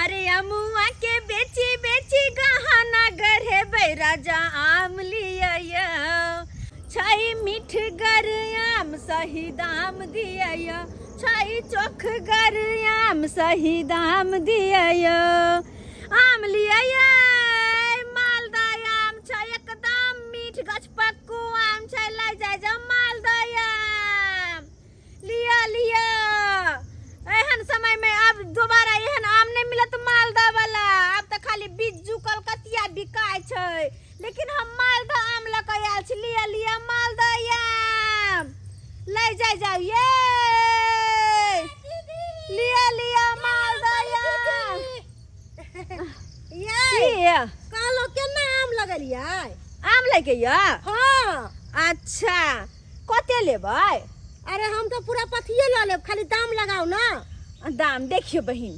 अरे अमुआ के बेची बेची गहना गढ़ेबै राजा आम लिया छै मीठगर आम सही दाम दिया छै चोखगर आम सही दाम दिया आम लिया मालदा आम छै एकदम मीठ गछपक्कू आम छै लए जाय जा मालदा आम लिअ लिअ एहन समय में आब दोबारा एहन आम नहीं मिलत मालदा वाला आब तऽ खाली बिज्जू कलकतिया बिकाय छै लेकिन हम मालदा आम लऽ कऽ आयल छी लिअ लिअ मालदा आम लै जाय जाउ ये लिअ लिअ मालदा आम ये की कहलो केना आम लगलियै आम लैके यऽ हाँ अच्छा कते लेबै अरे हम तो पूरा पथिए लऽ लेब खाली दाम लगाउ ना दाम देखियो बहिन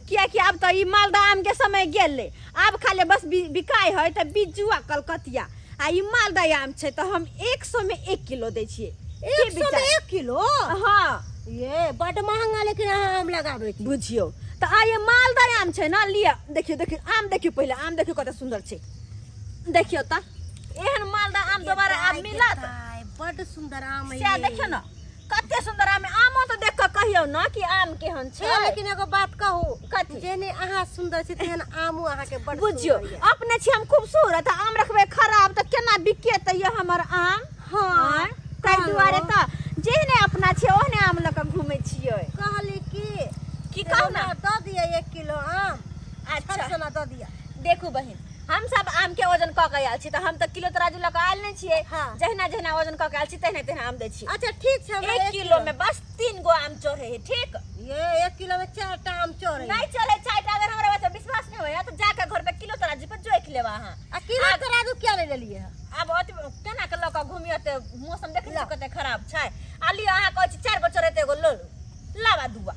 कियाकि आब तऽ ई मालदह आमके समय गेलै आब खाली बस बिकाय है तऽ बिज्जू आ कलकतिया आ ई मालदह आम छै तऽ हम 100 में 1 किलो दै छियै की 100 में विचार? 1 किलो? हाँ। ये बड महंगा, लेकिन अहाँ आम लगाबै छी। बुझियौ तऽ आ ये मालदह आम छै ने। लिअ, देखियौ, देखियौ, आम देखियौ, पहिले आम देखियौ, कते सुन्दर छै। देखियौ तऽ, एहन मालदह आम दोबारा आब मिलत? बड सुंदर आम है। सएह, देखियौ ने कते सुन्दर आम है। आमो तऽ देख कऽ कहियौ ने कि आम केहन छै। छै, लेकिन एगो बात कहू? कथी? जेहने अहाँ सुंदर छी तेहन आमो अहाँके बड बुझियौ सुंदर यऽ। अपने छी हम खूबसूरत, आम रखबै खराब तऽ केना बिकेतै ये हमर आम? हाँ। आँय? ताहि कहलहुँ। दुआरे तऽ जेहने अपना छियै ओहने आम लऽ कऽ घूमै छियै। कहली की की? से कहू ने। हमरा दऽ दिअ 1 किलो आम। अच्छा। सना दऽ दिअ। देखू बहिन, हम सब आम के वजन कऽ के आयल छी, तऽ हम तऽ किलो तराजू लऽ कऽ आयल नहि छियै। जहिना जहिना वजन कऽ के आयल छी, तहिना तहिना आम दै छी। अच्छा, ठीक छै, हमरा 1 किलो में बस तीन गो आम चढ़े है, ठीक? ये 1 किलो में चार टा आम चढ़े? नहीं चढ़े चारि। अगर हमरा बात पर विश्वास नहीं होया तऽ जाके घर पे किलो तराजू पर जोखि लेब अहाँ। आ किलो तराजू किया नहीं लेलिए है? आब अथी केना के लऽ कऽ घुमियो? तऽ मौसम देखै छियै कते खराब छै। आ लिअ, अहाँ कहै छी चारि गो चढ़ेतै, एगो लऽ लू, लाबा दुआ,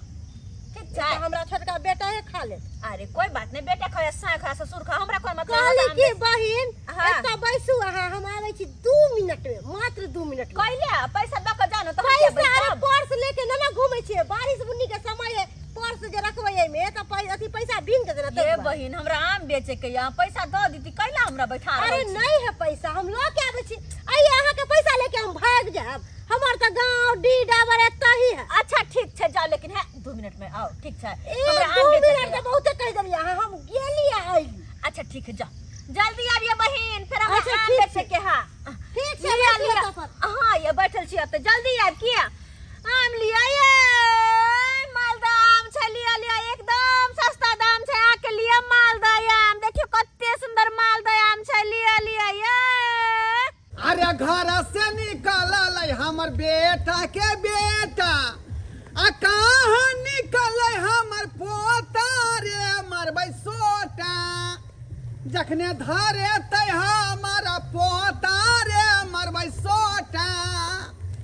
ठीक छै? तऽ हमरा छोटका बेटा है, खा लेत। अरे कोई बात नहीं, बेटा खा, साँय खा, ससुर खा, हमरा कोई मतलब। कहली की बहिन, हाँ। एतऽ बैसू अहाँ, हम आबै छी 2 मिनट में, मात्र 2 मिनट में। कैले पैसा दऽ कऽ जानो तऽ हम किया पैसा? अरे बैसब? पर्स लेके न ना घूमै छियै, बारिश बुन्नी के समय है, पर्स जे रखबै एहिमे तऽ अथी पैसा भींग जेतै ना। ये बहिन, हमरा आम बेचे के या पैसा दऽ दीती, कैला हमरा बैठा अरे रहल छी? नहीं है पैसा, हम लऽ के आबै छी। आइए, अहाँके पैसा लेके हम भागि जायब? हमर तऽ गाँव डी डाबर एतऽ ही है। अच्छा, ठीक छै, जाओ, लेकिन है 2 मिनट में आओ, ठीक छै? ए हमरा दू आम बेचे मिनट के तऽ या। बहुते कहि देलियै अहाँ, हम गेली आ अइली। अच्छा, ठीक है, जाओ, जल्दी आबिए बहिन, फिर हमरा अच्छा, आम ठीक बेचे छै। के है। ठीक छै। लिअ। बैठिए लिअ। तब पर। हाँ, ये बैठल छी तऽ जल्दी आबि। किया आम लिअ, ये मालदह आम छै, लिअ लिअ, एकदम सस्ता दाम छै आके लिअ मालदह आम। देखियौ कते सुंदर मालदह आम छै, लिअ लिअ ये। अरे घर से निकलल हमर बेटा के बेटा, आ कहाँ निकल हमर पोता रे? मरबै सोटा जखने धरे तै हमर पोता रे, मरबै सोटा।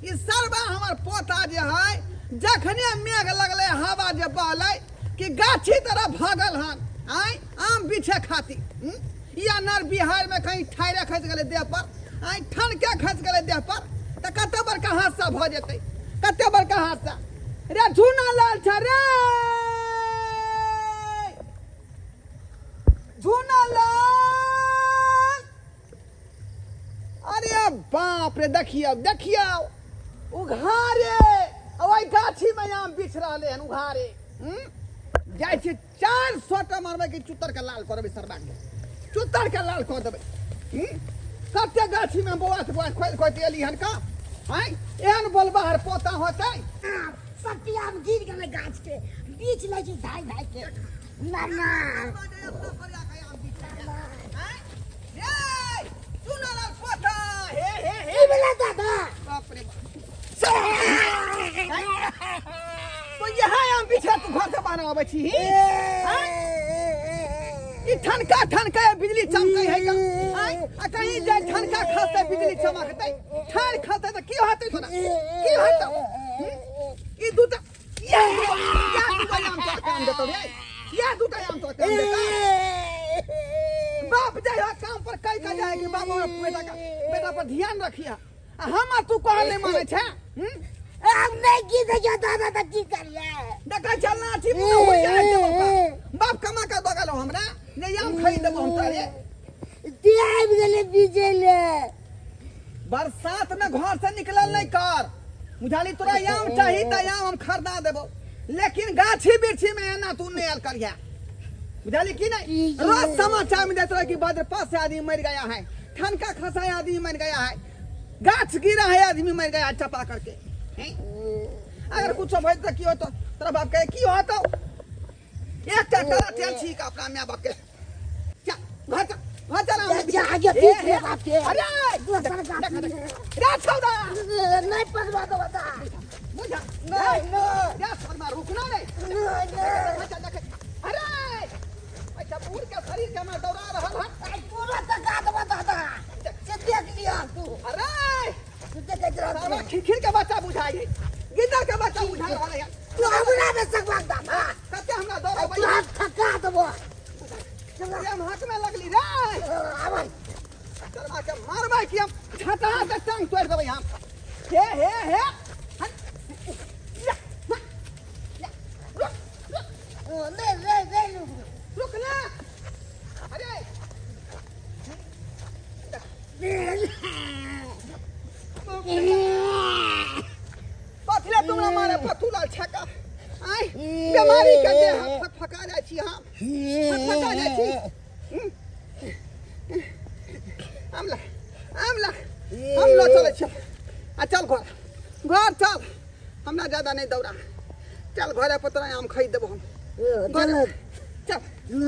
ई सरबा हमर पोता जे है, जखने मेघ लगलै, हवा जे बहलै कि गाछी तरफ भागल हन आय आम बिछे खातिर, हम्म? या नर बिहार में कहीं ठाइरे खसि गेलै देह पर, आइ ठनके खसि गेलै देह पर तऽ कते बड़का हादसा भऽ जेतै, कते बड़का हादसा। रे झूना लाल छ रे, झूना लाल, अरे बाप रे, देखियौ देखियौ, उघारे ओहि गाछी में आम बिछ रहले हन उघारे, हम्म? जाइ छी, 400 टा मारबै कि चुत्तर के लाल करबै, सरबा के चुत्तर के लाल कऽ देबै, हम्म? कते गाछी में बौआ से बौआ खोलि खोलि एली हन का आँय, एहन बोलबाहर पोता होतै। सब आम गिर गेलै गाछ के, बीच लै छी धाइ धाइ के ना ना। की भेलै दादा? बाप रे बाप, तो यहाँ आम पीछे तू घर से बाहर आबै छी? ई ठनका ठनका बिजली चमकै है का आँय? आ कहीं जाय ठनका खसतै, बिजली चमकतै, ठाड़ खसतै तऽ की होतै तोरा, की होतौ, हम्म? ई दूटा इएह दूटा इएह दूटा आम तोरा काम देतौ रे, इएह दूटा आम तोरा काम देतौ। बाप जाइ है काम पर, कहि कऽ जाइ कि बाबू, हमरा बेटा का बेटा पर ध्यान रखिया, आ हमर तू कहल नहि मानै छै, हम्म? आब नहि की दैया दादा, तऽ की करियै? देखै चलना छी मुँह हो जाइ छै। बाप, बाप कमा तोरा नहि आम खरीद देबो हम तोरा रे। ते आबि गेलै बीजे ले। बरसात में घर से निकलल नहीं कर, बुझाली? तोरा आम चाही त आम हम खरीदा देबो, लेकिन गाछी बिरछी में एना तू नहीं आयल करिया, बुझाली कि नहीं? रोज समाचार में देते रहे कि वज्रपात से आदमी मर गया है, ठनका खसा है आदमी मर गया है, गाछ गिरा है आदमी मर गया है चपा करके, हैं? अगर कुछ भइल त की होतो तोरा बाप के? की होतो? एकटा करा तेल छी का अपना my बाप के। चल घर, चल घर, चल। हम जा आगे पीट ले बाप के। अरे दोसर गाछ में। रे छौड़ा, नहीं पकड़ा दो बता। बुझा। नहीं, नहीं। रे शर्मा, रुकना नहीं। नहीं, नहीं। चल, देख। अरे अच्छा बूढ़ के शरीर के हमरा दौड़ा रहल है। आई पूरा तो गा दो दादा से देख लिया तू। अरे तू देख रहा। साला खिखिर के बच्चा बुझाई है, गिद्दड़ के बच्चा बुझा रहल है। तू हमरा में सकवा दादा। कते हमरा दौड़ा। तू हाथ थका देबो। अरे हम हाथ में लगली रे। आवन। चलवा के मारबै कि हम झटा के टांग तोड़ देबै हम। हे हे हे, हट। या, या, या, रुक, रुक। नहीं नहीं नहीं। रुक ना। अरे पथले तुमरा मारे पथुला छका आय बीमारी के देह फक फका जाइ छी, हम फक फका जाइ छी। आमला आमला हम ल चलै छी आ चल घर, घर चल। हमरा ज्यादा नहीं दौड़ा, चल घरे पर तोरा आम खरीद देबो हम। घर चल।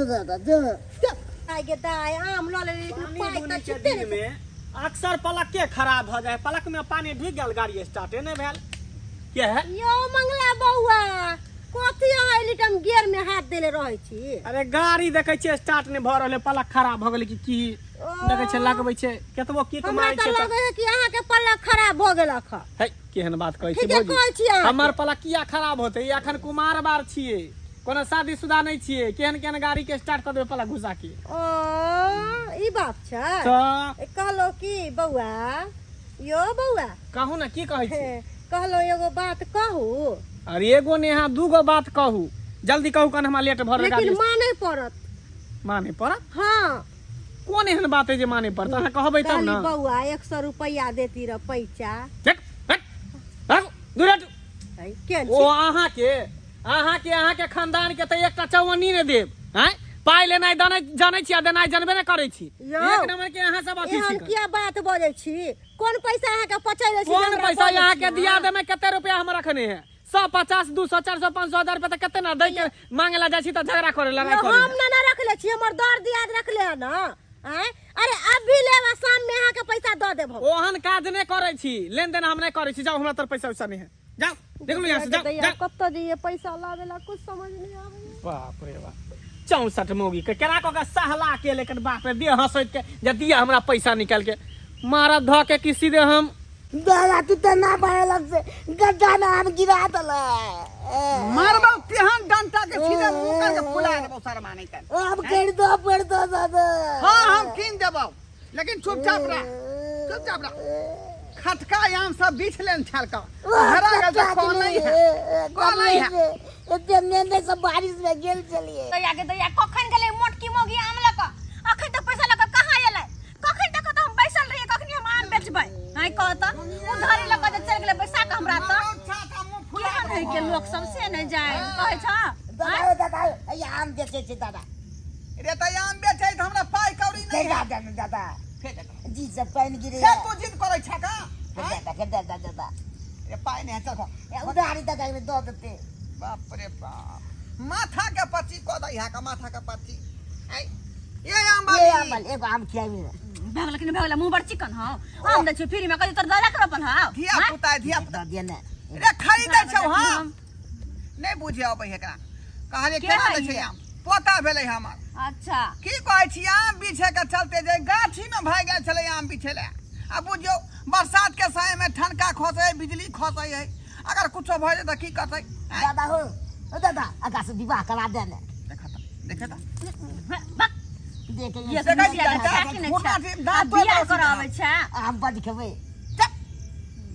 दादा चल। चल। आइ गे दाइ, आम लऽ लेली लेकिन पानी पाइ तऽ बुनी के छुट्टे दिन नहि। में अक्सर पलक के खराब भऽ जाइ है। पलक में पानी ढुकि गेल, गाड़ी स्टार्टे नहि भेल के है। यौ मंगला बौआ, कथी अहाँ एली टाइम गियर में हाथ देले रहै छी? अरे गाड़ी देखै छियै स्टार्ट नहि भऽ रहल है, पलक खराब भऽ गेलै कि की। देखै छियै लगबै छै, केतबो किक हमरा मारै तऽ छै तऽ लगै है कि अहाँके पलक खराब भऽ गेलक हँ। है, केहन बात कहै छी ठीके भौजी? कहै छी अहाँके। हमर पलक किया खराब होतै? ई अखन कुमार बार छियै, कोनो शादीशुदा नहि छियै। केहन केहन गाड़ी के स्टार्ट कऽ देबै पलक घुसा के। ओ ई बात छै। तऽ ए, कहलो कि बौआ, यौ बौआ। कहू ने, की कहै छी? कहलो एगो बात कहू। अरे एगो ने, अहाँ दूगो बात कहू, जल्दी कहू, कन हमरा लेट भऽ रहल। लेकिन मानै पड़त। माने पड़त? हाँ। कोन एहन बात है जे माने पड़त? अहाँ कहबै तब कहली ने। बौआ, 100 रुपैआ देती रह पैसा। हट, हट, भागू, दूर हटू। है, केहन ओ छी? अहाँके अहाँके खानदान के तऽ एकटा चौवन्नी नहि देब। आँय, पाइ लेनाइ देनाइ जानै छी आ देनाइ जानबे नहि करै छी। यौ, एक नंबर के अहाँ सब अथी एहन छी। किया बात बजै छी? कोन पैसा अहाँके पचैले छी जे कोन हमरा पैसा बजै अहाँके छी? दिया देमे? कते रुपया हम रखने है? 100, 50, 200, 400, 500, 1000 रुपया तऽ कते ने दै के मांगे ला जाइ छी तऽ झगड़ा करे, लड़ाई यौ, करे। हम ना ना रखले छी, हमर दर दियाद रखले है ना। आँय, अरे अभी लेब आ शाम में अहाँके पैसा दऽ देब हम। ओहन काज नहि करै छी, लेन देन हम नहि करै छी। जाउ, हमरा तर पैसा वैसा नहि है, जाउ, देखलू यहाँ से, जाउ। दैया, जाउ। कतऽ जइए पैसा लाबे ला, कुछ समझ नहीं आबै। बाप रे बाप, 64 मौगी के केना कऽ के सहला के, लेकिन बाप रे, देह हंसैत के जे दिया हमरा पैसा निकाल के, मारब धऽ के कि सीधे हम। दादा, तू तऽ ना मारलक से गड्ढा में आम गिरा देला। मारबौ तेहन डंटा के सीधे मुंह करके फुला देबौ शर्मा नहीं तर। आम कर दो पर दो दादा। हाँ, हम कीन देबौ, लेकिन चुपचाप रह, चुपचाप रह। खटका आम सब बीछ लेन छल का हरा गेल तऽ कौन नहीं है, कौन नहीं है। एते मेहनत से बारिश में गेल चलिए। दैया के दैया, कखन गेलै मोटकी मोगी आम लऽ कऽ? अखन तक पैसा लऽ कऽ कहाँ एलै? कखन तक तऽ हम बैसल रहियै, कखनी हम आम बेचबै? नहीं कह तऽ उधारी लऽ कऽ जे चलि गेलै बैसा कऽ हमरा तऽ। केहन है के लोक सब से नहि जाय कहै छ। दादा, दादा, ये आम बेचे छै दादा। रे तऽ आम बेचै तऽ हमरा पाइ कौड़ी नहीं है। दादा, दादा। फेर देखो। जी सब पानि गिरे। फेर तू जिद करै छ का? दादा के दादा, दादा। रे पाइ नहीं है, चल घर। ए, उधारी दादा के दऽ देते। बाप रे बाप, माथा के पच्ची कऽ दै है का, माथा के पच्ची। ऐ ये आम ये आम वाली वाली, एगो आम खियाबी ने। भगल कि नहि भगल, मुँह बड़ चिकन हौ, आम दै छियौ फ्री में, कहै तोर दादा कर अपन हौ। धिया पुता, धिया पुता। दऽ दिअ ने। रे खरीदै छौ? हाँ, नहि बुझे अबै है एकरा। कहलियै के केना दै है छै ई? आम पोता भेलै हमर। अच्छा। की कहै छी, आम बिछे के चलते जे गाछी में भागि गेल छलै आम बिछे लए, आ बुझियौ बरसात के समय में ठनका खसै है, बिजली खसै है, अगर कुछो भऽ जेतै तऽ की करतै? आँय? दादा हो, ओ दादा, एकरा से विवाह करा दे ने। देखा तऽ, देखा तऽ। देख। ये देखै छी बिया डंटा, छै कि नहि घुटना छै? छै, आ दाँत तोड़ि बियाह देलौ सीधा। कराबै छै। आम बड खेबै। चल,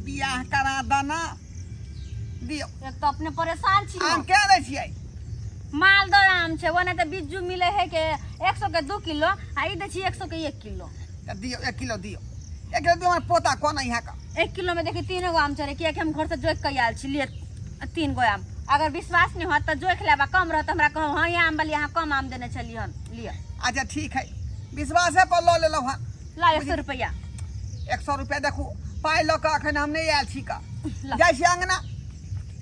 बियाह करा दना दियौ। एक तऽ अपने परेशान छी। आम के दै छियै? मालदह आम छै, ओना तऽ बिज्जू मिले है के 100 के 2 किलो आ ई दै छी 100 के 1 किलो। तऽ दियौ 1 किलो दियौ, 1 किलो दियौ। हमर पोता कोना यहाँ का? 1 किलो में देखी 3 गो आम चढ़े, कियाकि हम घर से जोखि के आयल छी। लिए 3 गो आम, अगर विश्वास नहीं होत तऽ जोखि लेबा, कम रहत हमरा कहब हाँ ये आम वाली अहाँ कम आम देने छलियै हन। लिअ। अच्छा ठीक है, विश्वासे पर लऽ लेलहुँ हन। ला 100 रुपया। 100 रुपया देखू, पाइ लऽ कऽ अखन हम नहि आयल छी का। ला। जाइ छी अङ्गना।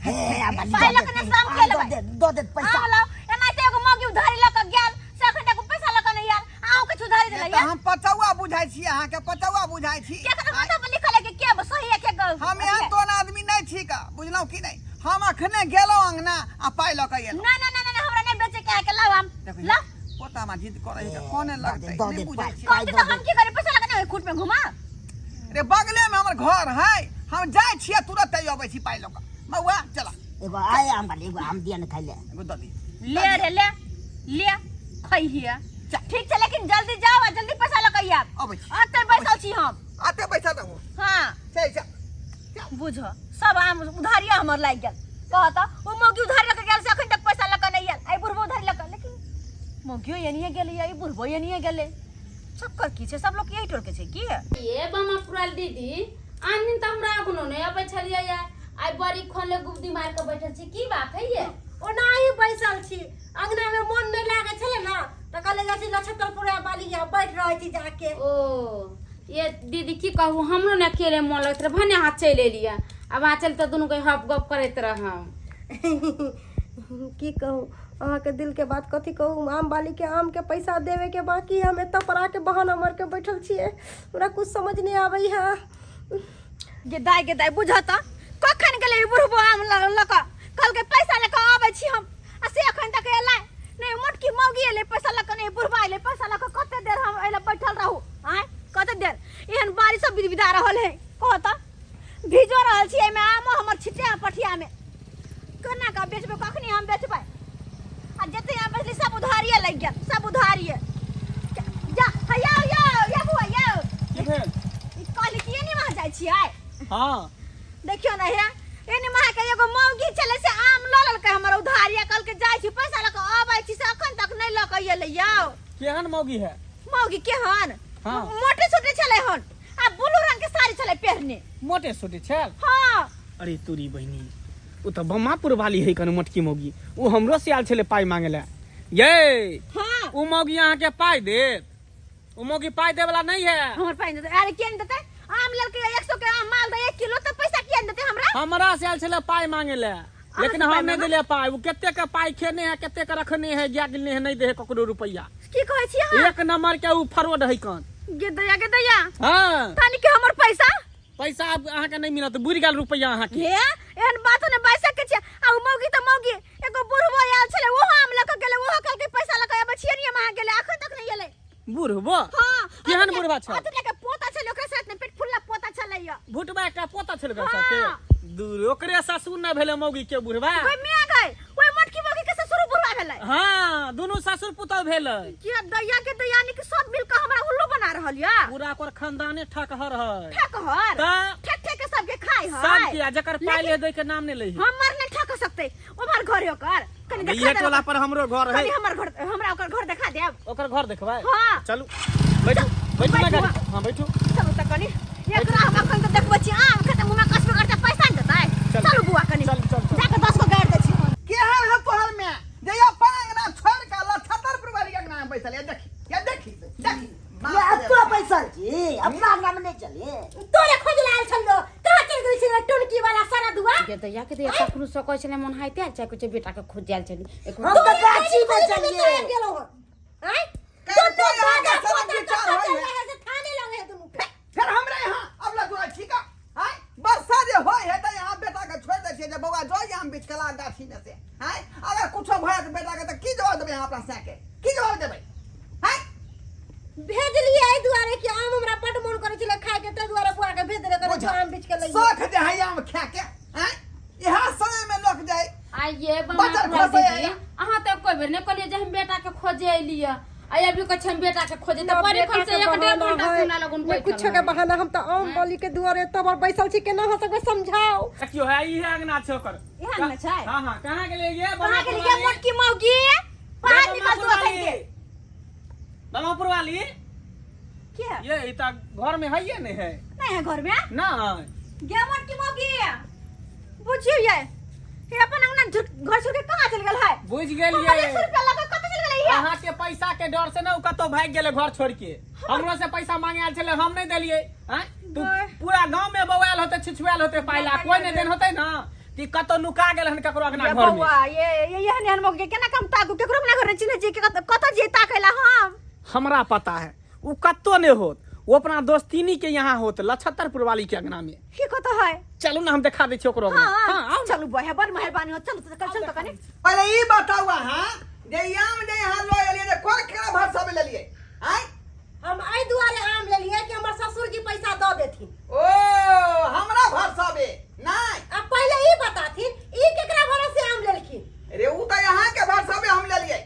हे आम पाइ लऽ कऽ नहि शाम के लेबै। दऽ दे पैसा। आम लाउ, एनाहिते एगो मौगी उधारी लऽ कऽ गेल से अखन तक पैसा लऽ कऽ नहि आयल, अहूँ किछु उधारी देलै? तऽ हम पचौआ बुझाइ छी अहाँके, पचौआ बुझाइ छी। केकरो माथा पर लिखल है कि के सही है के गलत? हम एहन तोन आदमी नहि छी का, बुझलहुँ कि नहि? हम अखने गेलहुँ अङ्गना आ पाइ लऽ कऽ एलहुँ। ना ना ना ना, हमरा नहि बेचे के है के, लाउ आम। देखू लाउ। पोता हमरा जिद करै है, कोने लगतै दऽ नहि दे बुझै पाइ। छी। कहते तऽ हम की करी? पैसा लऽ कऽ नहि खूट में घुमा। रे बगले में हमर घर है, हम जाइ छियै तुरंत अबै छी पाइ लऽ कऽ। मौआ चला। एगो आय आम वाली, एगो आम दिया ने खाइ ले। एगो दऽ दी। ले रे ले ले, खइहिए। ठीक छै, लेकिन जल्दी जाओ आ जल्दी पैसा लऽ कऽ आयब। अबै छी। अतै बैसल छी हम। अतै बैसल रहू। हाँ। चल चल। बुझ सब आम उधारिया हमर लागि गेल। कहत ओ मौगी उधारी लऽ कऽ गेल से अखन तक पैसा लऽ कऽ नहि आयल, आइ बुढ़बो उधारी लऽ कऽ, लेकिन मौगियो एनिए गेलै, ई बुढ़बो एनिए गेलै। चक्कर की छै? सब लोग यही टोल के छै की? ये बमा पुराल दीदी, आन दिन तऽ हमरा अगनो नहि अबै छलियै या आइ बड़ी खोले गुब्दी मार के बैठल छी, की बात है ये? ओनाही बैसल छी, अंगना में मन नहीं लागे छले ना तऽ कहले जाइ छी नक्षत्रपुर वाली यहाँ बैठ रहै छी जाके। ओ ये दीदी की कहू, हमरो ने अकेले मन लगैत रहे, भने अहाँ चलि एलियै। आब अहाँ चलि तऽ दुनू के हप गप करैत रहब। की कहू अहाँके दिल के बात, कथी कहू? आम वाली के आम के पैसा देवे के बाकी, हम एतऽ पर आके बहाना मार के बैठल छियै, हमरा कुछ समझ नहीं आबै है। गे दाइ गे दाइ, बुझऽ तऽ कखन गेलै ई बुढ़बो आम लऽ कऽ? कहलकै पैसा लऽ कऽ अबै छी हम, आ से एखन तक एलै नहि। मोटकी मौगी एलै पैसा लऽ कऽ, नहि बुढ़बा एलै पैसा लऽ कऽ। कते देर हम एलै बैठल रहू? आँय, कते देर? एहन बारिश सब बिदबिदा रहल है, कह तऽ भिजो रहल छी एहिमे, आमो हमर छिटे पठियामे। केना कऽ बेचबै? कखनी हम बेचबै? आ जते आम बेचली सब उधारिये लागि गेल, सब उधारिये। जा हैया यौ या बुआ यौ। की भेल? ई कहली कि एनी वहाँ जाइ छियै? हाँ। देखियौ ने हे, एनी वहाँ के एगो मौगी छलै से आम लऽ लेलकै हमर उधारिया, कहलकै जाइ छी पैसा लऽ कऽ अबै छी, से अखन तक नहि लऽ कऽ एलै यौ। केहन मौगी है? मौगी केहन? हाँ। मोटे छोटे छलै हन आ ब्लू रंग के साड़ी छलै पहिरने। मोटे सोटे छल? हाँ। अरे तोरी बहिनी, ओ तऽ बम्मापुर वाली है कनु मोटकी मौगी, ओ हमरो से आयल छलै पाइ मांगे लए। ये हाँ। ओ मौगी अहाँके पाइ देत? ओ मौगी पाइ दे वाला नहीं है। हमर पाइ नहीं देतै? अरे किया नहीं देतै? आम लेलकै 100 के आम, मालदह 1 किलो, तऽ पैसा किया नहीं देतै हमरा? हमरा से आयल छलै पाइ मांगे लए, लेकिन से हम पाइ नहीं मांगब? देलियै पाइ। ओ कते के पाइ खेने है, कते के रखने है, ज्ञा गेल है, नहीं दे है ककरो रुपैया। की कहै छी अहाँ? एक नंबर के ओ फरोड है कन। गे दैया गे दैया। हाँ। तानी के हमर पैसा? पैसा आब अहाँके नहीं मिलत, बुरि गेल रुपैया अहाँके। हे, एहन बात ने बाजि सकै छै। आ ओ मौगी तऽ मौगी, एगो बुढ़बो आयल छलै, ओहो आम लऽ कऽ गेलै, ओहो कहलकै पैसा लऽ कऽ अबै छियै, हम अहाँ गेलै, अखन तक नहि एलै। बुढ़बो? हाँ। केहन बुढ़बा छल? अतुलिया के पोता छलै ओकरा साथ में, पेट फुल्ला पोता छलै यौ। भुटबा एकटा पोता छलै ओकरा हाँ। साथे? दूर, ओकरे ससुर न भेलै मौगी के बुढ़बा। ओइ मियाँ गई, ओइ मोटकी मौगी के ससुर बुढ़बा भेलै। हाँ, दुनू ससुर पुतहु भेलै। कि दैया के दैयानी के सब मिल के हमरा उल्लू बना रहल या। पूरा ओकर खानदाने ठकहर है। ठकहर? तऽ ठक ठक के सबके खाइ है। सब किया जकर पाइ ले दै के नाम नहि लै है। हमर नहि ठक सकतै, उम्हर घर है ओकर। कनी देखा इहे देब। टोला पर हमरो घर है। कनी हमर घर, हमरा ओकर घर देखा देब। ओकर घर देखबै? हाँ। चलू बैठू, बैठू ना बैठू। गाड़ी। हाँ बैठू। चलू तऽ कनी एकरा हम अखन तऽ देखबै छी आम खेतै, मुँहमे कसबे करतै, पैसा ने देतै। चलू। चलू बुआ कनी। चलू, चलू, चलू। जाके 10 गो गाड़ि दै छी हम। केहन है तोहर माय जे अपन अंगना छोड़ के लछतर वाली के अंगना में बैसल है? देखी ये, देखी देखी। ये एतो बैसल छी, अपना अंगना में नहीं चली? तोरे खोज लायल छलो, कहाँ चल गेल छले टोनकी वाला सारा दुआ? गे दैया के दैया, कखनो सकै छलै मन हाइते आयल छै, कुछ बेटा के खोज आयल छली। एक हम तऽ गाछी में चलिए गेलौ हन। आँय? कर दुनू तो यहाँ के दादा सब पोता विचार कतऽ होय चल है। रहै से थाने लगे है दुनू के। फिर हमरे यहाँ अब लग ठीक है। आँय, वर्षा जे होय है तऽ यहाँ बेटा के छोड़ दै छियै जे बौआ जो यहाँ बिचकला गाछी में से। आँय, अगर कुछो भऽ जायत बेटा के तऽ की जवाब देबै अहाँ अपना साँय के? की जवाब देबै? आँय, भेजलियै एहि दुआरे कि आम हमरा बड्ड मोन करै छलै खाय के, ताहि दुआरे बुआ के भेज देले करे बुझा। आम बीछ के लइयै। शौख जे है आम खाय के। आँय, इएह समय में लोक जाय आइए बमा बजर पुराल खसै दीदी, है। अहाँ तऽ कोई बेर नहि कहलियै जे हम बेटा के खोजे एलियै। आ अभी कहै छै हम बेटा के खोजे तऽ बड़ी खन से एक डेढ़ घंटा से हमरा लगन नहि कुछो के बहाना। हम तऽ आम वाली के दुआरे एतऽ बार बैसल छी, केना अहाँ सबके समझाउ? देखियो है, ई है अंगना छै ओकर। इएह अंगना छै? हाँ हाँ, कहाँ गेलै ये? कहाँ गेली ये मोटकी मौगी? बाहर निकल तू अखन के। बलमपुर वाली। के है? ये ई तऽ घर में है ये नहीं है? नहीं है घर में। ना। गे मोटकी मौगी, बुझियो ये हे अपन अंगना घर छोड़ के कहाँ चल गेल है? बुझ हमर गेलियै। 100 रुपया लगा कतऽ चल गेलै ये? अहाँ के पैसा के डर से ने ओ कतौ भागि गेलै घर छोड़ के। हमरो से पैसा मांगे आयल छलै, हम नहीं देलियै। आँय, तू पूरा गांव में बौआयल होते, छिछुआयल होते पाइला, कोई नहीं देन होते ना कि कतौ नुका गेल हन ककरो अंगना ये घर में। बौआ, ये ये एहन एहन मौगी केना कम ताकू? केकरो अंगना घर नहीं चिन्है छियै कि कतऽ कतऽ जे ताकै ला हम। हमरा पता है, ओ कतौ नहीं होत, वो अपना दोस्तीनी के यहाँ होत, लछत्तरपुर वाली के अंगना में। की कतऽ है? चलू ना, हम देखा दै छी ओकरो अंगना। हाँ। हाँ, आउ ना। चलू बौआ, बड़ मेहरबानी हो। चलू तऽ चल तऽ कनी। पहिले ई बताउ अहाँ जे ई आम जे यहाँ लऽ एलियै जे कोन केकरा भरसा में लेलियै आँय? हम एहि दुआरे आम लेलियै कि हमर ससुर जी पैसा दऽ देथिन। ओ हमरा भरसाबे नहि? आ पहिले ई बताथिन, ई केकरा भरोसे आम लेलखिन? अरे उ तऽ यहाँ के भरसाबे हम लेलियै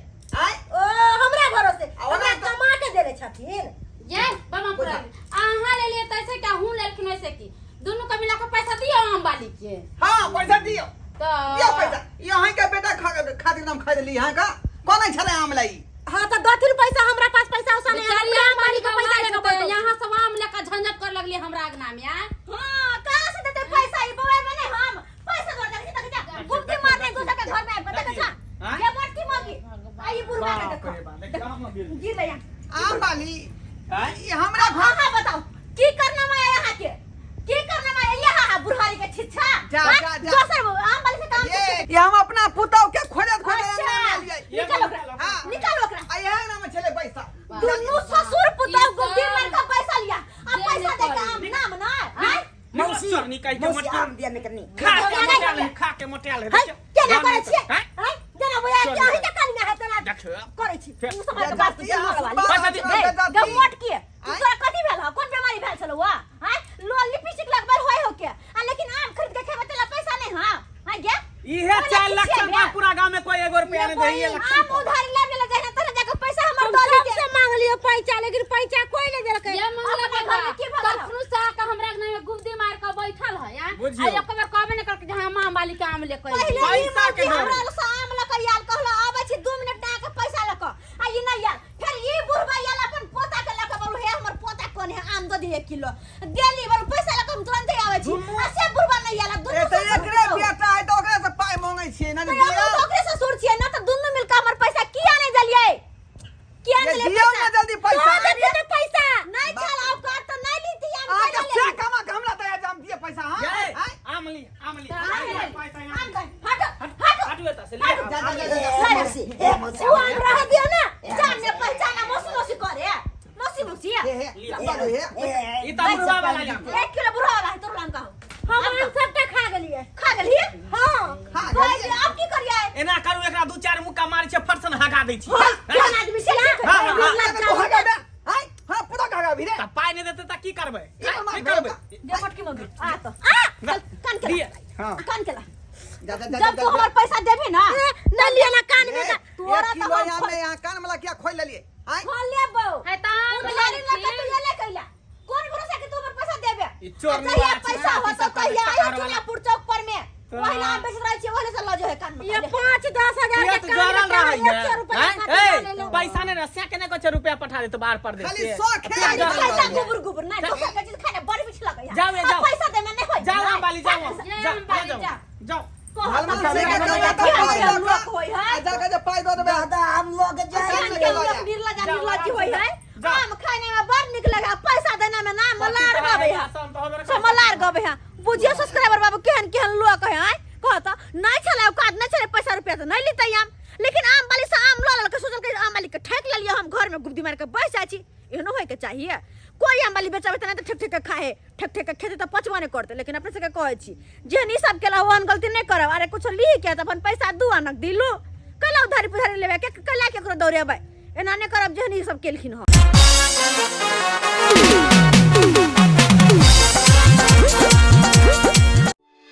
आँय। ओ हमरा भरोसे? आ ओना हमरा तऽ- कमा के देने छथिन। ये बलमपुर वाली, अहाँ लेलियै तैसे क्या हूँ लेलखिन वैसे की दुनू के मिला के पैसा दियौ आम वाली के। हाँ, पैसा दियौ। तऽ दियौ पैसा। यहाँ के बेटा खा खातिर हम खरीद ली। यहाँ का कोन छलै आम लाई? हाँ तऽ दथिन पैसा, हमरा पास पैसा उसा नहीं है। बेचारी हम आम वाली के पैसा लेके बैठल छी। यहाँ सब आम लेकर झंझट कर लगली हमरा अंगना में आय। हाँ, कहाँ से देते पैसा ई बौआ में? नहीं हम पैसा दो जा जा जा गुप्ती मारने दूसरा के घर में आबि के देखा। हाँ? ये मोटकी मौगी आ ई बुढ़वा के बाप देखो। रे बाप, देखियौ हम गिर। गिर यहाँ। आम वाली आँय? ई हमरा घर हाँ हाँ, बताओ की करना मैं यहाँ के, की करना मैं यहाँ बुढ़ारी के छिच्छा? जा, हाँ? जा, जा। दोसर आम वाली से काम ये ये हम अपना पुतौह के खोजत खोजत अच्छा। अंगना में एलियै। निकाल ओकरा। हाँ। निकाल ओकरा। आ यहाँ अंगना में छलै पैसा। दुनू ससुर पुतौह ई गुप्ती सब मार के पैसा लिया आ जे पैसा नहि दे के करी। आम नाम ना आय। मौसी चोरनी कहि के मौसी मोटकी आम दिया निकलनी। खा के मोटायल है, खा के मोटायल है। है देखियौ। केना करै छियै? आँय? आय जेना बुझाय कि चोरनी अहीं के कानी है तेना देखियौ। करै छी। फेर- तू समाज के बात जाती वाली अहाँ पैसा दे- सुनबा, जाती। गमोट के आँय? तोरा कथी भेल हो? कोन बीमारी भेल छलौ वा आय? लो लिपस्टिक लगबल होय हो के आ, लेकिन आम खरीद के खेबै तेला पैसा नहीं। हां हां गे। इहे कोना चार खिसिया लक्षण बा गया? पूरा गांव में कोई एगो रुपया नहीं देही लक्षण आम पर। उधारी ले ले जाए तोरा जाके पैसा हमर हम दऽ दी। सबसे मांगलियै पैसा, लेकिन पैसा कोई नहीं देलकै। ये मंगला अपना बाबा घर में की भगल हौ? कखनो से आके हमरा अंगना में गुब्दी मार के बैठल है आ। बुझियौ। आ एक बेर कहबे नहीं करके जे हम आम वाली के आम ले के पहिले ई पैसा के मौगी डरे। हमरा से आम लऽ के आयल, कहलो आबै छी 2 मिनट में आके पैसा लऽ के, आ ई नहि आयल। फेर ई बुढ़बा आयल अपन पोता के लऽ के, बोलू हे हमर पोता कोन है, आम दऽ दिहे 1 किलो। देली, बोलू पैसा लऽ के हम तुरंते आबै छी, आ से बुढ़बा नहि आयल। आ दुनू ए तऽ ससुर एकरे पुतौह। बेटा है तऽ ओकरे से पाइ मांगै छियै ना जे तऽ हमहूँ दियौ। तऽ ओकरे ससुर छियै ना, तऽ दुनू मिल के हमर पैसा किया नहि देलियै? किया ये नहि देलियै दियौ पैसा? ना जल्दी पैसा। दऽ देतियै ने पैसा। नहि छल औकात तऽ नहि लीती आम। अहाँके केना से लेली? कमा के हमरा दैया जे हम दियै पैसा। हाँ ये, आँय? आम ली, आम ली। तऽ आम आम ली, ली। पैसा यहाँ। आम दे, हटो हटो। हटू एतऽ से, लिअ। जा जा जा जा ला, मौसी, ए मौसी। उ आम रह दियौ ना, जान ने पहचाना, मौसी मौसी करे मौसी मौसी। हे हे हे हे। ए ई तऽ बुढ़वा वाला आम। 1 किलो बुढ़ा वाला है तोर आम कहू। हम आम सबटा खा गेलियै। खा गेलही? हाँ। खा कहै गेलियै। छी, आब की करियै? एना करू, एकरा दू चार मुक्का मारै छै, फटसन हगा दै छी। कोन आदमी से? हाँ, हाँ, हाँ। तो हगा बे आँय, हाँ पूरा हगा भी रे। तऽ पाइ नहि देतै तऽ की करबै? ई आँय, मार की करबै? दे मोटकी मौगी, आ तो आ चल, कान के दिअ। ला। हाँ। कान के ला। जा जा जा। जब तू हमर पैसा देबी ना नहीं लिया ना कान में का। तोरा एक तऽ किलो हम यहाँ में यहाँ कान वाला किया खोल लेलियै आँय? खोल लेबौ। है तऽ आम उधारी लऽ के तू लेलखिन। एले कैला? कोन भरोसा के तू हमर पैसा देबे? ई चोर आ जहिया निवाला छै, पैसा ई होतो सब तहिया करै आयो चुनियापुर चौक पर में, तो- ओहिना हम बेचैत रहै छियै, ओहिले से लऽ जो है कान में। ये 5-10 हजार किया के तऽ कान जरल में कहाँ रहै 100 रुपया है? खातिर आँय? ना ए, लेलहुँ। पैसा नहि रह, से केने कहै छै रुपया पठा देतौ बाहर परदेश खाली से। शौक है। किया जरल पैसा रहै? गुबुर गुबुर नहीं, दोसर के चीज खाने बड़ मीठ लगैया। जाओ ये, आ जाओ। पैसा देमे नहीं होय। जाओ आम वाली, जाओ। ये जाओ, आम वाली, जाओ, जाओ। जाओ। भलमान से के कमा तऽ पाइ दऽ लोक कऽ होय है। आ जाके जे पाइ दऽ देबै। दादा हम लोग जाए। जान के लोक निर्लज आ निर्लज होय है। जाओ। आम खाने में बड़ नीक लगा, पैसा देने में ना मलार गबै है से मलार गबै है। बुझियो सब्सक्राइबर बाबू, केहन केहन लोक है। आय कह तऽ नहि छलै औकात, नहि छलै पैसा रुपया तऽ नहि लितै आम, लेकिन आम वाली से आम लऽ लेलकै, सोचलकै आम वाली के ठकि लेलियै हम, घर में गुब्दी मारि के बैस जाइ छी। एहनो होय के चाहिए? कोई आम वाली बेचबै तऽ नहि तऽ ठेक ठेक के खाए, ठेक ठेक के खेतै तऽ पचबो नहि करतै। लेकिन अपने सबके कहै छी, जेहन ई सब केला ओहन गलती नहि करब। अरे कुछो ली के तऽ अपन पैसा 2 आनक दिलू, कैला उधारी पुधारी लेबै के, कैला केकरो दौड़ेबै? एना नहि करब जेहन ई सब केलखिन हँ।